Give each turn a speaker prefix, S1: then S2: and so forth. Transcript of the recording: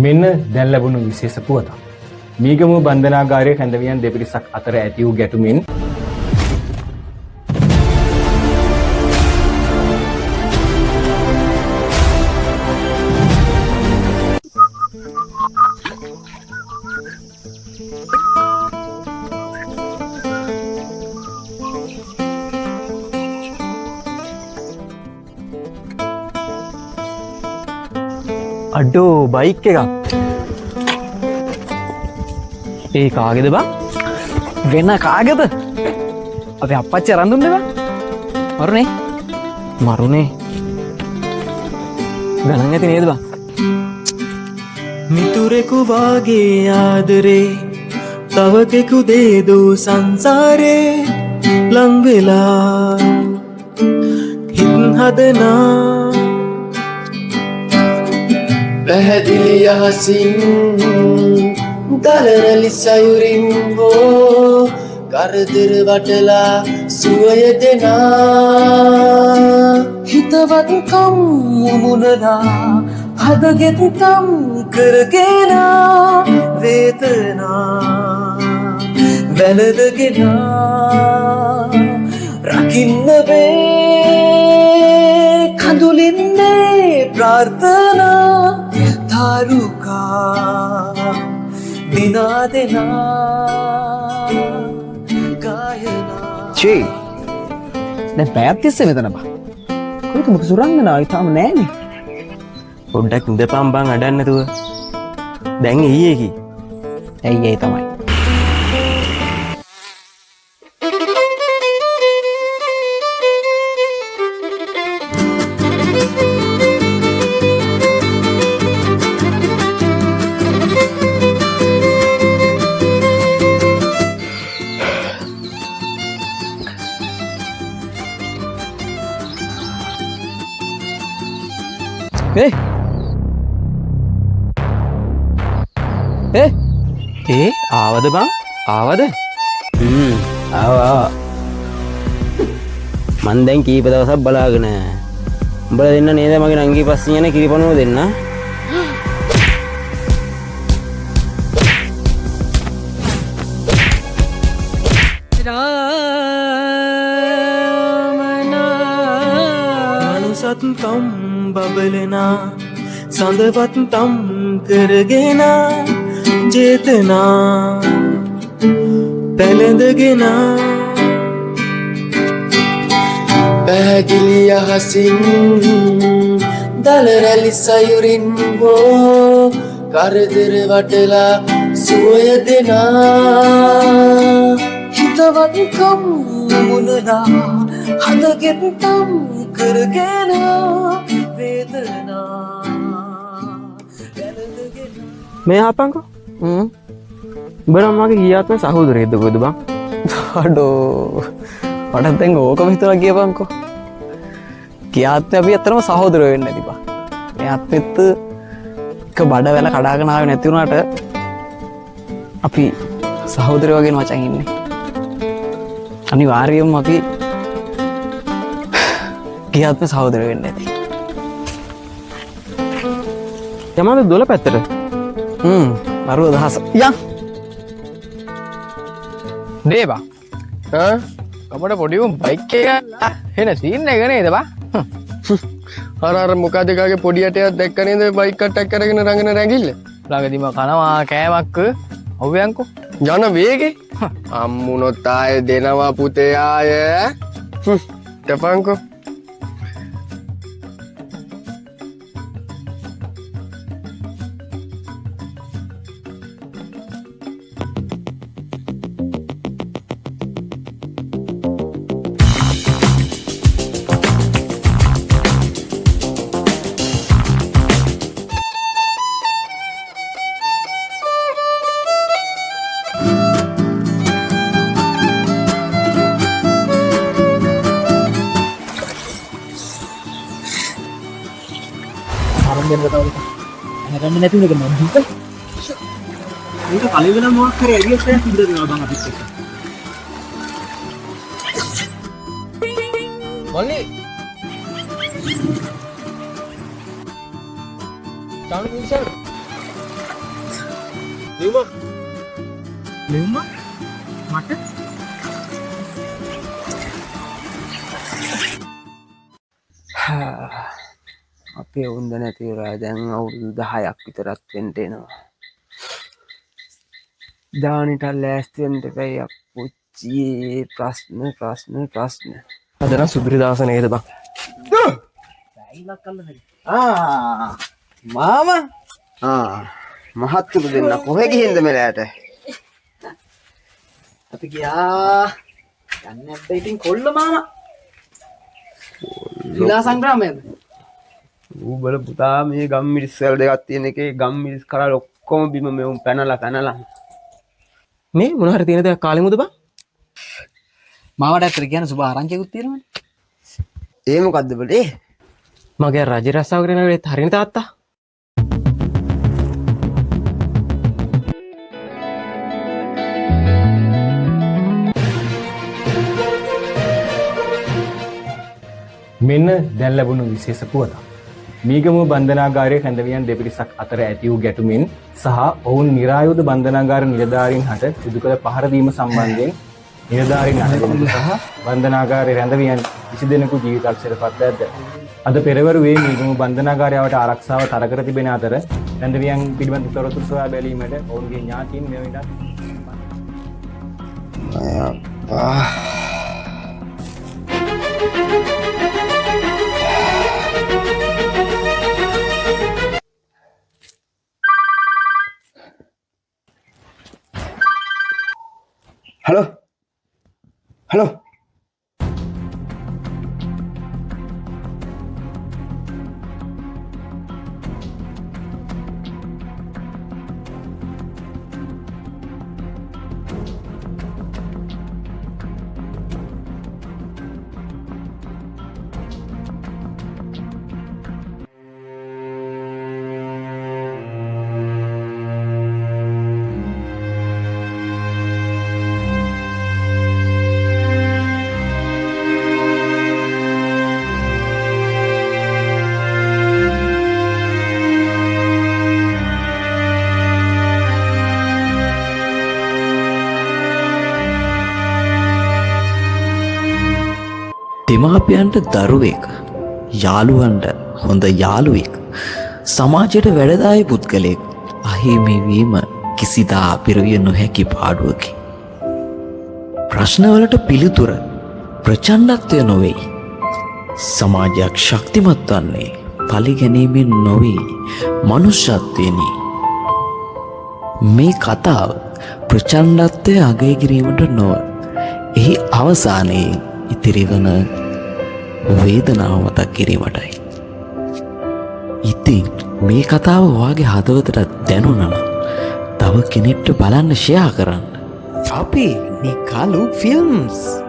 S1: මෙන්න දැන් ලැබුණු විශේෂ පුවතක්. මීගමුව බන්ධනාගාරයේ රැඳවියන් දෙපිරිසක් අතර ඇති වූ ගැටුමින්
S2: අඩෝ බයික් එකක්. ඒ කාගේද බං?
S3: වෙන කාගේද? අපේ අප්පච්චි අරන් දුන්නේ බං. මරුනේ.
S2: මරුනේ. ගණන් ඇති නේද බං?
S4: මිතුරෙකු වාගේ ආදරේ තවකෙකු දේදෝ සංසාරේ ලං වෙලා හිත් හදනා
S5: පැහැදිලි අහසින් දලරලි සයුරින් හෝ කරදර වටලා සුවය දෙනා
S4: හිතවත්කම් මුමුණලා හදගෙත්කම් කරගෙන වේදනා වැළඳගෙන රකින්න වේ කඳුලින්නේ ප්‍රාර්ථනා තාරුකා දිනා දෙනා ගායනා.
S3: චේ, දැන් පැයක් තිස්සේ මෙතන බං. කොහෙද මොක සුරංගනාවයි තාම නෑනේ.
S2: පොඩ්ඩක් ඉඳපන් බං අඩන්න නැතුව. දැන් එයි එකි.
S3: ඇයි ඇයි තමයි. ඒ ඒ
S2: ඒ ආවද බං? ආවද?
S6: ආවා ආවා. මං දැන් කීප දවසක් බලාගෙන. උඹලා දෙන්න නේද මගේ නංගි පස්සෙන් යන කිරිපණුව දෙන්න.
S4: මනුසත්කම් බබලනා සඳවත්තම් කරගෙන චේතනා පැළඳගෙන
S5: පැහැදිලි අහසින් දලරැලි සයුරින් හෝ කරදර වටලා සුවය දෙනා
S4: හිතවත්කම් මුමුණලා හදගෙත්තම් කරගෙන වේදනා වැළඳගෙන.
S2: මේ ආපන්කෝ. උඹ නම් මගේ ගියාත්ම සහෝදරයෙක්ද කොහෙද බං?
S3: අඩෝ මටත් දැන් ඕකම හිතුණා කියපන්කෝ. ගියාත්මේ අපි ඇත්තටම සහෝදරයෝ වෙන්න ඇති බං. මේ ආත්මෙත් එක බඩ වැල කඩාගෙන ආවේ නැති වුණාට අපි සහෝදරයෝ වගේ මචං ඉන්නේ. අනිවාර්යයෙන්ම අපි ගියාත්මේ සහෝදරයෝ වෙන්න ඇති.
S2: යමද දොළ පැත්තට?
S3: මරු අදහස. යන්.
S7: දේ බං.
S5: ඈ
S7: අපට පොඩි උන් බයික් එක හෙන සීන් එක නේද බං?
S5: අර අර මොකද එකාගේ පොඩි ඇටයක් දැක්ක නේද බයික් කට්ටක් අරගෙන රඟන රැඟිල්ල.
S7: ළඟදිම කනවා කෑමක් ඔව් යන්කෝ.
S5: යන වේගේ අම්මුණොත් ආයේ දෙනවා පුතේ ආය. තපංකෝ.
S3: අරන් දෙන්න තව එකක්. අනගන්න නැති වුණ එක මං දුක.
S2: මේක කලින් වෙන මොකක් හරි අයිඩියාස් එකක් තිබ්බද දෙනවා බං අපිත් එක්ක.
S5: මල්ලි චානු මිනිසර්.
S2: ලියුමක්.
S3: ලියුමක් මට?
S6: අපේ උන්ද නැති වෙලා දැන් අවුරුදු 10ක් විතරත් වෙන්න එනවා. දානිට ලෑස්ති වෙන්න එපැයි අප්පුච්චි. ප්‍රශ්න ප්‍රශ්න ප්‍රශ්න.
S2: අද නම් සුබිරි දවස නේද බං?
S3: මාමා
S6: මහත්තුරු දෙන්න කොහෙ ගිහින්ද මෙලෑට?
S3: අපි ගියා යන්නේ නැද්ද ඉතින් කොල්ල මාමා? ශිලා සංග්‍රාමයේද?
S6: ඌ බල පුතා මේ ගම්මිරිස් වල දෙකක් තියෙන එකේ ගම්මිරිස් කරල් ඔක්කොම බිම මෙවුන් පැනලා පැනලා.
S2: මේ මොන හරි තියෙන දෙයක් කාලෙමුද බං?
S3: මාමට ඇත්තට කියන්න සුබ ආරංචියකුත් තියෙනවනේ.
S6: ඒ මොකද්ද බලේ?
S2: මගේ රජ රස්සාව කරන වෙලෙත් හරිනේ තාත්තා.
S1: මෙන්න දැන් ලැබුණු විශේෂ පුවතක්. මීගමුව බන්ධනාගාරයේ රැඳවියන් දෙපිරිසක් අතර ඇති වූ ගැටුමින් සහ ඔවුන් නිරායුධ බන්ධනාගාර නිලධාරීන් හට සිදු කළ පහර දීම සම්බන්ධයෙන් නිලධාරීන් 8 දෙනෙකු සහ බන්ධනාගාරයේ රැඳවියන් 20 දෙනෙකු ජීවිතක්ෂයට පත්ව ඇත. අද පෙරවරුවේ මීගමුව බන්ධනාගාරයට ආරක්ෂාව තර කර තිබෙන අතර රැඳවියන් පිළිබඳ තොරතුරු සොයා බැලීමට ඔවුන්ගේ ඥාතීන් මෙවැනිටත්
S6: හලෝ හලෝ
S8: දෙමාපියන්ට දරුවෙක්, යාළුවන්ට හොඳ යාළුවෙක්, සමාජයට වැඩදායී පුද්ගලයෙක් අහිමි වීම කිසිදා පිරවිය නොහැකි පාඩුවකි. ප්‍රශ්නවලට පිළිතුර ප්‍රචණ්ඩත්වය නොවේ. සමාජයක් ශක්තිමත් වන්නේ පලිගැනීමෙන් නොවේ, මනුෂ්‍යත්වයෙනි. මේ කතාව ප්‍රචණ්ඩත්වය අගය කිරීමට නොව එහි අවසානයේ ඉතිරිවන වේදනාව මතක් කිරීමටයි. ඉතින් මේ කතාව ඔයාගේ හදවතට දැනුණා නම් තව කෙනෙක්ට බලන්න ෂෙයා කරන්න. අපි නිකලු ෆිල්ම්ස්.